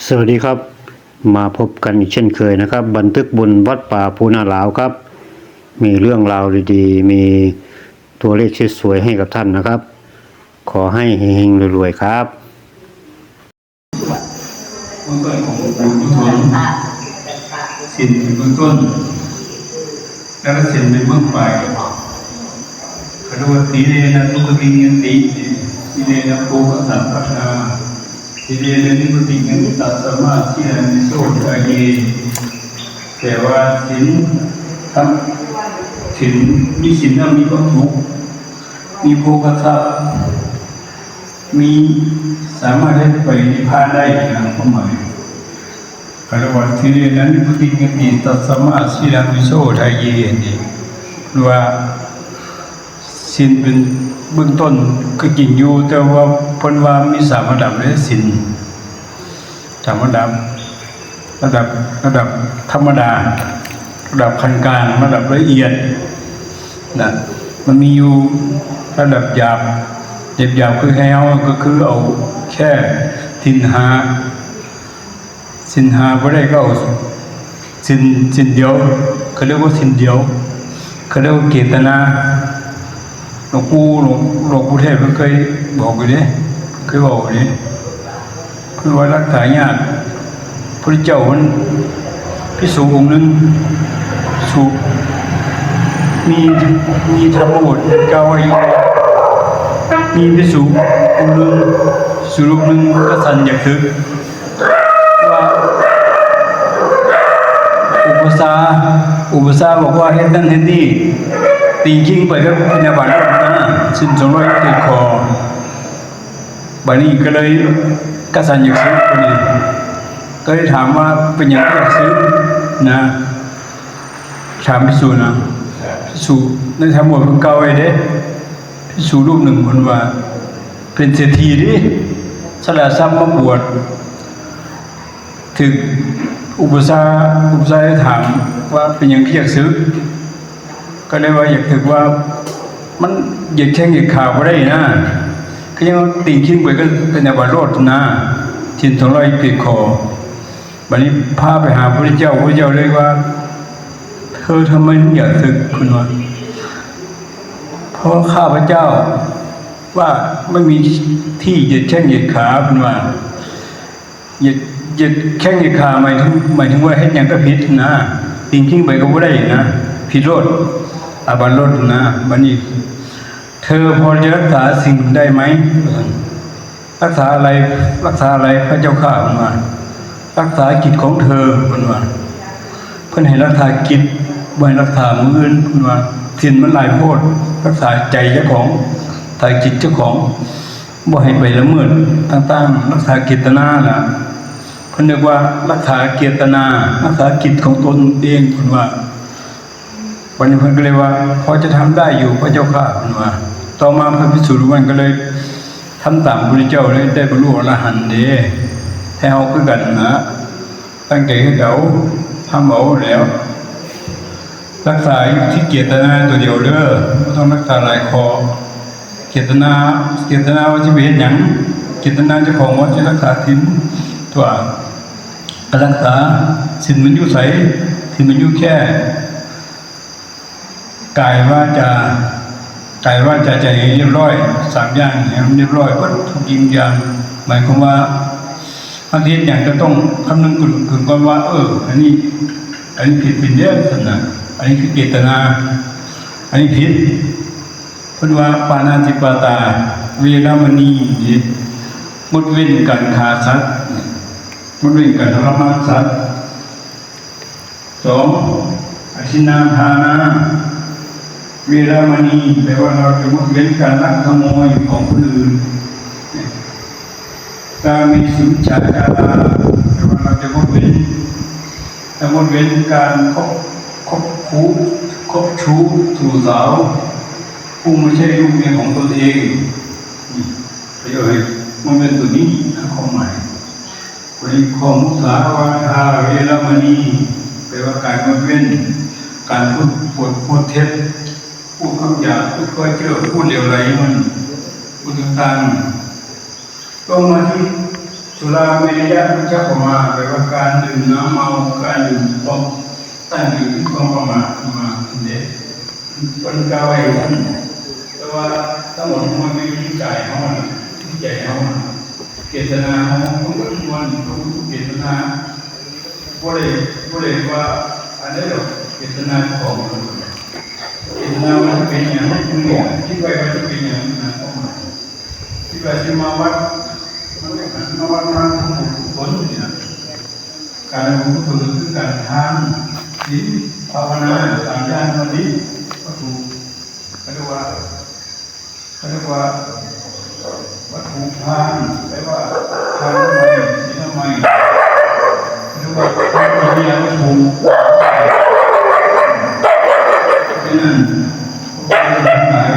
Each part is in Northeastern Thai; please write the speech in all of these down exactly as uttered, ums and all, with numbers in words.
สวัสดีครับ มาพบกันอีกเช่นเคยนะครับ บันทึกบุญวัดป่าภูนาหลาวครับ มีเรื่องราวดีๆ มีตัวเลขสวยๆ ให้กับท่านนะครับ ขอให้เฮงๆ รวยๆ ครับ เบื้องต้นของหลวงปู่พุทโธศีลเป็นเบื้องต้น และก็ศีลเป็นเบื้องปลาย คารวะสีเลนะทุกติงยันติ สีเลนะโภคสัมปทา สีเลนะนิพุติงยันติตัสมาสีเลนะโสทาเย แต่ว่าศีลครับศีลมีศีลแล้วมีความสุข มีโภคทรัพย์ มีสามารถให้ไปนิพพานได้นะความหมายคารวะสีเลนะนิพุติงยันติตัสมาสีเลนะโสทาเยนี่ว่าศีลเป็นเบื้องต้นก็จริงอยู่ แต่ว่าเพิ่นว่ามีสามระดับเลยศีลสามระดับ ระดับระดับธรรมดา ระดับขั้นกลาง ระดับละเอียดนะมันมีอยู่ระดับหยาบหยาบหยาบคือให้เอาก็คือเอาแค่ศีลห้าศีลห้าบ่ได้ก็เอาศีลศีลเดียวเขาเรียกว่าศีลเดียวเขาเรียกว่าเจตนาหลวงปู่หลวงหลวงปู่เทศเพิ่นเคยบอกอยู่เด้เพิ่นเคยบอกอยู่เด้เพิ่นว่ารักษายาก พระเจ้ามันภิกษุองค์หนึ่งสุมีมีธรรมบทเก่าอายุมีภิกษุองค์หนึ่งสุรูปหนึ่งกระสันอยากศึกว่าอุปสาอุปสาบอกว่าเฮ็ดนั่นเฮ็ดนี่ตีคิงไปกับพยาบาลนะสิ้นสองร้อยติดคอ บัดนี้ก็เลยกระสันอยากศึกคนนี้ก็เลยถามว่าเป็นอย่างอยากศึกนะถามพิสูจน์นะพิสูจน์ในธรรมบทเพิ่นเก่าไว้เด้พิสูจน์รูปหนึ่งคนว่า เป็นเศรษฐีดิสละทรัพย์มาบวชถึงอุปสาอุปสาถามว่าเป็นอย่างที่อยากศึก ก็เลยว่าอยากถือว่ามันเหยียดแข้งเหยียดขาบ่ได้นะก็ยังติงคิงไปก็เป็นอาบัติโลดนะทิ้นสองร้อยปีคอบัดนี้พาไปหาพระพุทธเจ้าพระพุทธเจ้าเลยว่าเธอทำไมถึงอยากศึกคุณว่าเพราะข้าพเจ้าว่าไม่มีที่เหยียดแข้งเหยียดขาคุณว่า เหยียดเหยียดแข้งเหยียดขาหมายถึงหมายถึงว่าเฮ็ดหยังก็ผิดนะติงคิงไปก็บ่ได้นะผิดโลดอาบัติโลดนะบัดนี้เธอพอจะรักษาสิ่งได้ไหมรักษาอะไรรักษาอะไรพระเจ้าข้าเพิ่นว่ารักษาจิตของเธอเพิ่นว่าเพิ่นให้รักษาจิตบ่ให้รักษามื้ออื่นเพิ่นว่าศีลมันหลายโพดรักษาใจเจ้าของรักษาจิตเจ้าของ บ่ให้ไปละเมิดต่างๆ รักษาเจตนาล่ะเพิ่นเรียกว่ารักษาเจตนารักษาจิตของตนเองเพิ่นว่าวันนี้เพิ่นก็เลยว่าพอจะทำได้อยู่พระเจ้าข้าเพิ่นว่าต่อมาพระภิกษุรูปนั้นก็เลยทำตามพระพุทธเจ้าเลยได้บรรลุอรหันต์เด้ให้เฮาคือกันนะตั้งใจเฮ็ดเอาทำเอาแล้ว รักษาอยู่ที่เจตนาตัวเดียวเด้อบ่ต้องรักษาหลายข้อเจตนาเจตนาว่าสิไปเฮ็ดหยังเจตนาเจ้าของว่าสิรักษาศีลตัวก็รักษาศีลมันอยู่ไสศีลมันอยู่แค่กายวาจากายวาจาใจให้เรียบร้อยสามอย่างให้มันเรียบร้อยเบิดทุกสิ่งอย่างหมายความว่าเฮาสิเฮ็ดหยังก็ต้องคำนึงถึงก่อนว่า เออ อันนี้ อันนี้ผิดศีลเด้อซั่นน่ะอันนี้คือเจตนา อันนี้ผิดเพิ่นว่าปาณาติปาตา เวรมณีนี่งดเว้นการฆ่าสัตว์งดเว้นการทรมานสัตว์สองอทินนาทานา เวรมณีแปลว่าเราจะงดเว้นการลักขโมยของคนอื่น กาเมสุมิจฉาจาราแปลว่าเราจะงดเว้นจะงดเว้นการคบคบคู่คบชู้สู่สาว ผู้ไม่ใช่ลูกเมียของตนเองนี่ประโยชน์งดเว้นตัวนี้นะความหมายบริครองมุสาวาทาเวรมณีแปลว่าการงดเว้น การพูดปดพูดเท็จ พูดคำหยาบพูดเพ้อเจ้อพูดเลวไหลมันพูดต่างๆลงมาที่ สุราเมรยะมัชฌัปปมา แปลว่าการดื่มน้ำเมา การดื่มของ ตั้งอยู่ที่ความประมาท ประมาทเด้ เพิ่นกล่าวไว้ แต่ว่าทั้งหมดมันอยู่ที่กายเฮานะ ที่ใจเฮานะ เจตนาเฮา มันก็ควรรู้เจตนา บ่ได้ บ่ได้ว่าอันใดดอก เจตนาของ เจตนาว่าสิเป็นหยัง คิดไว้ว่าสิเป็นหยังนะ คิดว่าสิมาวัด มันก็หันมาวัด มาทำบุญกุศลนี่นะ การทำบุญกุศลคือการทาน ศีล ภาวนา สามอย่างเท่านี้ วัตถุ เขาเรียกว่า เขาเรียกว่า วัตถุทาน แปลว่า ทานน้ำมัน ศีลน้ำมัน เรียกว่า ทานน้ำมัน วัตถุ ฉะนั้น พวกเราทั้งหลาย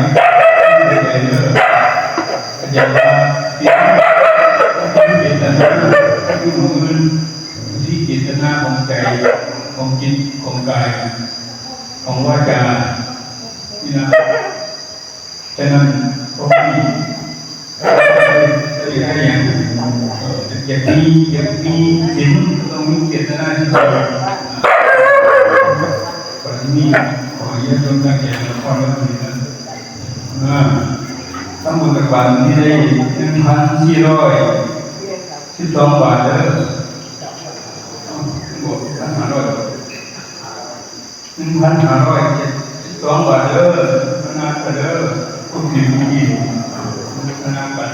อย่าลืม อย่าลืม เจตนา ที่มือ ที่เจตนาของใจ ของจิต ของกาย ของวาจา นี่นะ ฉะนั้น พวกนี้ เอ่อ อยากได้อย่าง เอ่อ อยากมี อยากมีศีล ต้องมีเจตนาที่ดี วันนี้ ขออนุญาตยกตัวอย่างละครเรื่องนี้นะ อ่า ทำบุญตักบาตรนี่ได้ หนึ่งพันสี่ร้อยสิบสอง บาทเด้อ บอก หนึ่งพันห้าร้อย หนึ่งพันห้าร้อยเจ็ดสิบสอง บาทเด้อ พนักเด้อ ทุกทีทุกที พนักกัน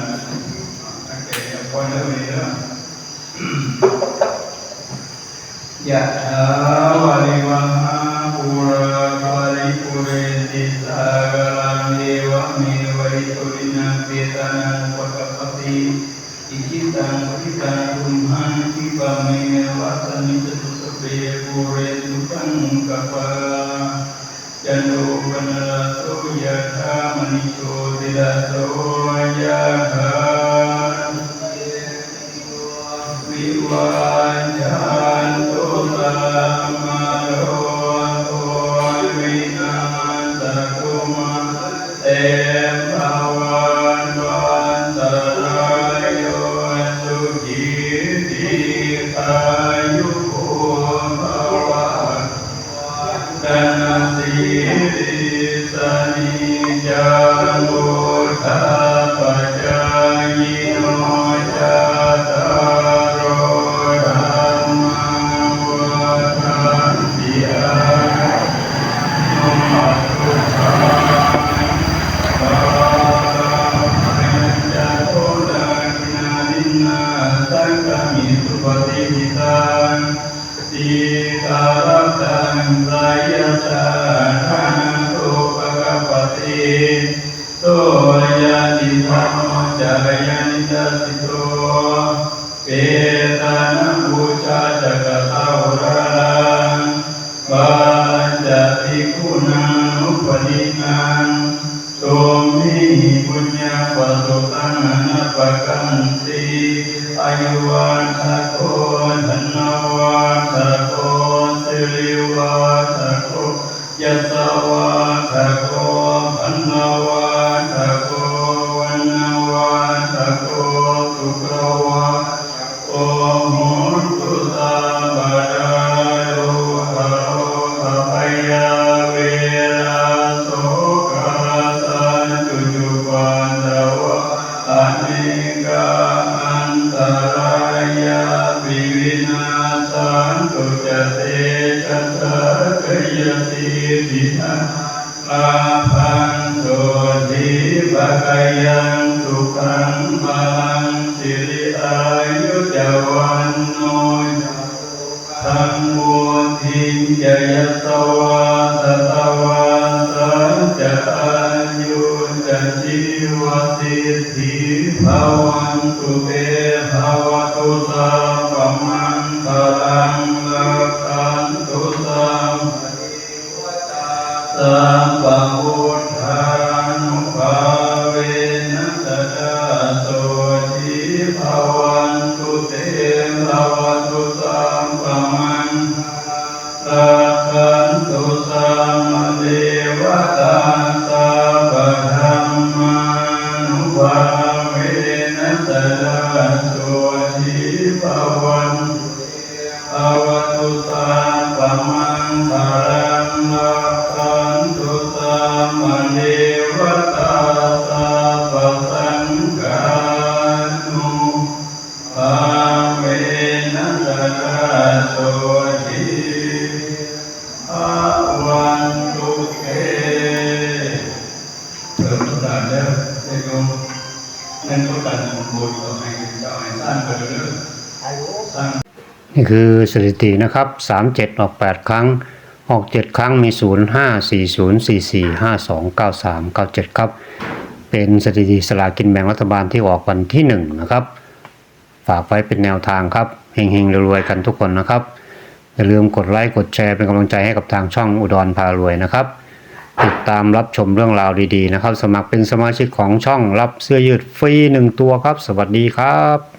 ตั้งใจจะพรเด้อ วันนี้เด้อ ยะถาวาริวหาปูราปริปูเรนติสาคารัง เอวะเมวะอิโตทินังเปตานังอุปกัปปติ อิจิตังปฏิตังตุมหังคิปะเมวะสมิจจตุสัพเพปูเรนตุสังกปา จันโทปนรสโสยะถามณิโชติรสโสยะถา วิวัชชันตุสัพพะโรโควินัสสะตุมาเตภวัตวันตรายโยสุขีทีฆายุโกภะ ธนสีลิสนิจังวุฒาปจายิโนจัตตาโรธัมมาวัฒนติอายุโนสุขังพลัง ปัญจโทนากินานินาสังกมิสุปฏิหิตัง ทีฆารัตตังสยสาธานังโสภะคะปะติ โสยะติธัมโมจะยะนิทัสสิโต เปตานะปูชาจะกะตะวะระรัง ปัญจทิกขุนานุปะดินัง โสมหิปุญญาปะสุตังอะนะปะกันติ อายุวัฒโก ธนวัฒโก สิริวัฒโก ยสวัฒโก พลวัฒโก วรรณวัฒโก สุขวัฒโก โหตุสัพพะดา โรคะโรคะพยาเวระโสกาสันตุจุปันตวา อเนกาอันตรายาปิวินาสสันตุจะเตชะสะ จะยะสิทธินา ลาภังโสติภะคะยังสุขังพลัง สิริอายุจะวันโนจะ ขังวุฒิงจะยสวาสะตะวัสสะจะอายุจะจีวสิทธิภะวันตุเต ภะวะตุสัพพะมังคะลัง รักขันตุสัพพะเทวะตา สัพพะพุทธานุภาเวนะสะดาโสติภะวันตุเต ภะวะตุสัพพะมังคะลัง รักขันตุสัพพะเทวะตา สัพพะธัมมานุภาเวนะสะดาโสติ วันเท ภะวะตุ สัพพะมังคะลัง รักขันตุ สัพพะเทวะตา สัพพะสังฆานุภาเวนะ สะดาโส ที ภะวันตุ เต เพิ่มทุกการเด้อ เด้อโยม นั่นก็การสมบูรณ์ต่อให้เจ้าให้สร้างไปเด้อ สร้าง นี่คือสถิตินะครับ สามเจ็ด ออก แปด ครั้ง ออก เจ็ด ครั้ง มี ศูนย์ ห้า สี่ ศูนย์ สี่ สี่ ห้า สอง เก้า สาม เก้า เจ็ด ครับ เป็นสถิติสลากกินแบ่งรัฐบาลที่ออกวันที่ หนึ่ง นะครับ ฝากไว้เป็นแนวทางครับ เฮงๆ รวยๆ กันทุกคนนะครับ อย่าลืมกดไลค์ กดแชร์ เป็นกำลังใจให้กับทางช่องอุดรพารวยนะครับ ติดตามรับชมเรื่องราวดีๆ นะครับ สมัครเป็นสมาชิกของช่อง รับเสื้อยืดฟรีหนึ่งตัวครับ สวัสดีครับ